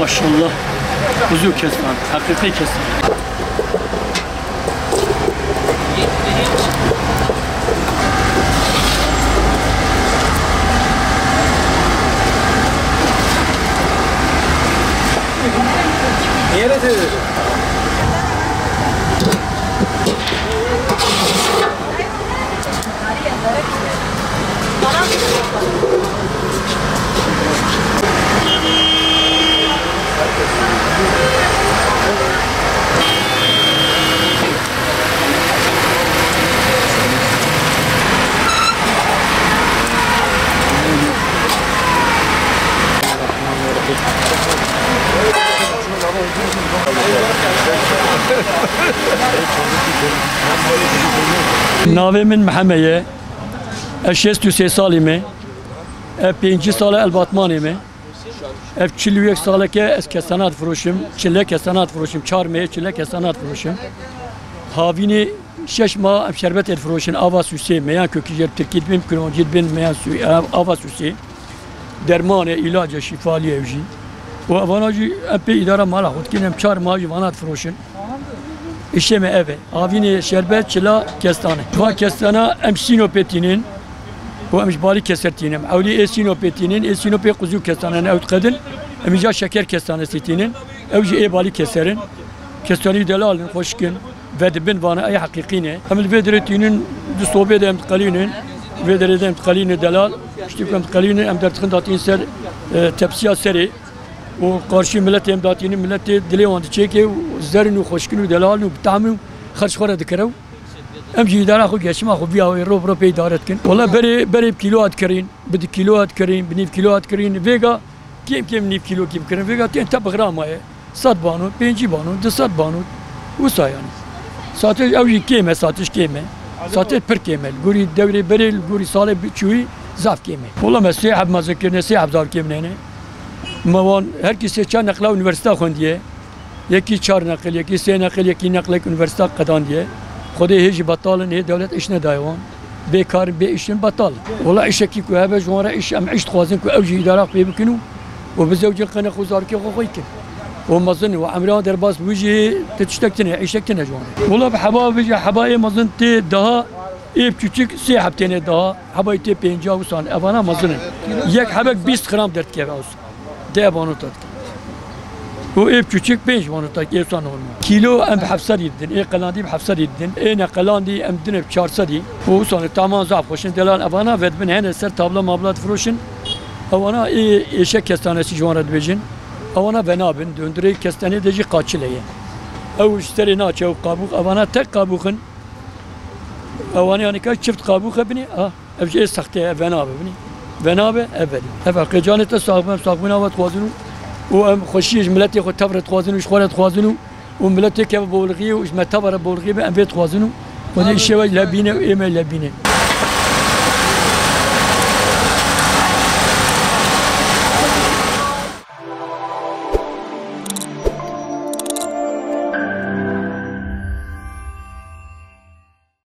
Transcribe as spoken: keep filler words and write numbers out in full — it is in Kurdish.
Maşallah. Kuzu kestan, heqîqî kestan. Navê min Miheme ye. Ez şêst û sê salî me. Ev pêncî sal e li Batmanê me. Ev çil û yek saleke ez kestana difiroşim, çile kestana difiroşim, çar mehê çile kestana difiroşim. Havînê şeş ma em şerbetê difiroşin, ava sûsê, meyan kökî jê, tirkî dibin, kurmancî dibin, meyan sû-, ava sûsê. Derman e, îlac e, şîfalî ye ew jî. Û evana jî em pê îdara mala xwe dikin, em çar ma jî vana difiroşin. Îşê me ev e. Havînê, şerbet, çila, kestane. Van kestana em Sînopê tînin û em ji balî keser tînin. Em ewlî ê Sînopê tînin, ê Sînopê quzû kestane ne ew diqedin. Em îca şeker kestanesi tînin. Ew jî ê balî keserin. Kestanî delal in, xweşik in. Vedibin vana ey heqîqî ne. Em li vê derê tînin, di sobê de em diqelînin. Vê derê de em diqelînin delal. Piştî ku em diqelînin, em derdixin datîn ser, e, tepsiya serê. û qarşî miletê em datînin, miletê dilê wan diçêke û zerin û xweşkin û delal û bi tahm û xerc xwe re dikire û em jî îdara xwe, geçima xwe viya wê ro bi ro pê îdare dikin. Wela berê, berê bi kîloa dikirîn, bi di kîloa dikirîn, bi nîv kîloa dikirîn. Vêga kêm kêm nîv kîlo kî bikirin. Vêga tên te bi grama ye. Sed banût, pêncî banût, du sed banût. Wisa yanî. Satiş ew jî kêm e, satiş kêm e. Satiş pir kêm e. Li gorî dewrê berê, li gorî salê bi-, çûyî zaf kêm e. Wela me sê heb mezin kirine, sê heb zarokê min hene. Me wan her kî sê çar neqla unîversîta xwendiye. Yekî çar neqil, yekî sê neqil, yekî neqlek unîversîta qedandiye. Xwedê hê jî betal in, hê dewlet îş nedaye wan. Bêkar in, bê îş in, betal in. Wela îşekî ku hebe ji wan re îş, em îş dixwazin ku ew jî îdara pê bikin û, û bizewcin qene xwe zarokê xwe xwe yikin. Û mezin û emra derbas wî jî tê tiştek tine, îşek tine ji wan re. Wela bi heba bijî, heba ê mezin tê daha, ê biçûçik sê heb têne daha. Hebayî tê pêncî wisa, evana mezin in. Yek hebek bîst gram derdikeve wisa. Deh banota dike. Û ê biçûçik pênc banota dike, wisa normal. Kîlo em bi heft sedî didin, ê qelandî bi heft sedî didin, ê ne qelandî em didin bi çar sedî. Û wisa ne, taman zaf xweş in, delal evana vedibin, hene ser tabla mabla difiroşin. Ewana ê êşe kestanesi ji wan re dibêjin. Ewana venabin, di hundirê kestanê de jî qaçile ye. Ew ji serê naçe, ew qabûx, evana tek qabûx in. Ewanê yanî ka çift qabûxe binê, ha, ev jî ê sextê ye, ev venabe binê. Venabe, ev vedî. Ev e, qêcanê te sax bin, em saxbûna we dixwazin û, û em xweşiyê ji miletê xwe tev re dixwazin û ji xwe re dixwazin û, û miletê keve bolixiyê û ji me teva re bolixiyê be, em vê dixwazin û Xwedê îşê we lebîne û ê me lebîne.